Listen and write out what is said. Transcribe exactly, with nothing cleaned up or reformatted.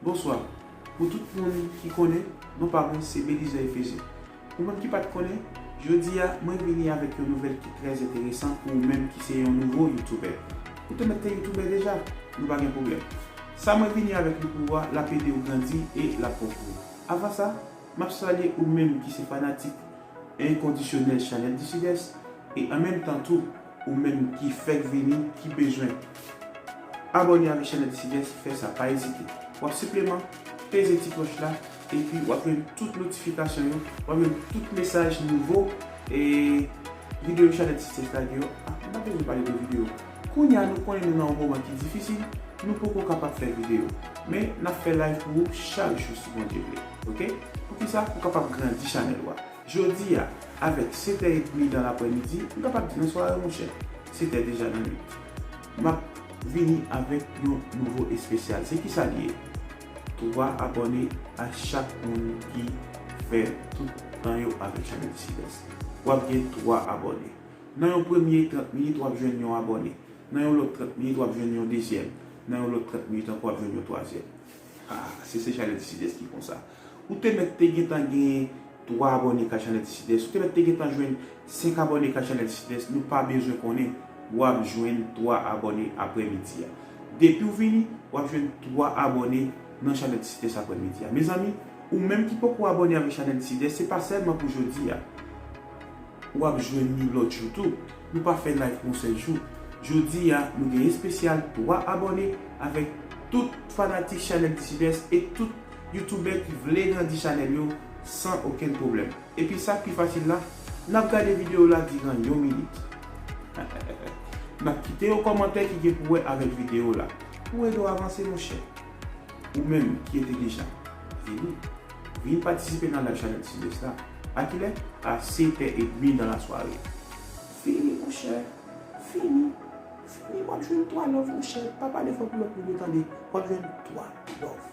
Bonswa. Pou tout moun ki konnen, non pa mwen se Belizaire Ephésien. Pou moun ki pa t konnen, jodi a mwen vini avèk yon nouvèl ki trè enteresan pou ou menm ki se yon nouvo youtubè. Ou te mèt te youtubè deja, nou pa gen pwoblèm. Sa mwen vini avèk li pou ou a, l ap ede w grandi e l ap pwouve w. Avan sa, m ap salye ou menm ki se fanatik enkondisyonèl chanèl Disides, e an menm tan tou, ou menm ki fèk vini, ki bezwen abòne avèk chanèl Disides, fè sa, pa ezite. W ap senpleman peze ti klòch la, epi w ap jwenn tout notifikasyon yo, w ap jwenn tout mesaj nouvo e videyo chanèl Disides lage yo. Ah, m pa bezwen pale de videyo. Kounye a, nou konnen nou nan yon moman ki difisil, nou poko kapab fè videyo. Men, n ap fè live pou ou chak jou si Bondye vle. Oke? Poukisa? Pou w kapab grandi chanèl ou a. Jodi a, avèk sèt è edmi dan laprèmidi, m kapab di nan sware, monchè, sèt è deja nan nwit. M ap vini avèk yon nouvo espesyal. Se kisa li ye? Twa abòne a chak moun ki fè tout tan yo avèk chanèl Disides. W ap gen twa abòne. Nan yon premye trant minit, w ap jwenn yon abòne. Nan yon lòt trant minit, w ap jwenn yon dezyèm. Nan yon lòt trant minit ankò, w ap jwenn yon twazyèm. Ah, se, se chanèl Disides ki konsa. Ou te mèt te gentan gen twa abòne kay chanèl Disides. Ou te mèt te gentan jwenn senk abòne kay chanèl Disides. Nou pa bezwen konnen, w ap jwenn twa abòne aprèmidi a. Depi w vini, w ap jwenn twa abòne nan chanèl Disides aprèmidi a. Mezanmi, ou menm ki poko abòne avèk chanèl Disides, se pa sèlman pou jodi a. W ap jwenn li lòt jou tou. Nou pa fè live pou yon sèl jou. Jodi a, nou gen espesyal twa abòne avèk tout fanatik chanèl Disides e tout youtubè ki vle grandi chanèl yo san okenn pwoblèm. Epi sa k pi fasil la, n ap gade videyo la diran yon minit. N ap kite yon kòmantè ki gen pou wè avèk videyo la. Pou ede w avanse, monchè. Ou menm ki entelijan, vini. Vin patisipe nan live chanèl Disides la. A kilè? A sèt è edmi nan lasware. Vini, monchè. Vini. Vini, w ap jwenn twa love, monchè. Pa pale fò pou lòt moun yo tande. W ap jwenn twa love.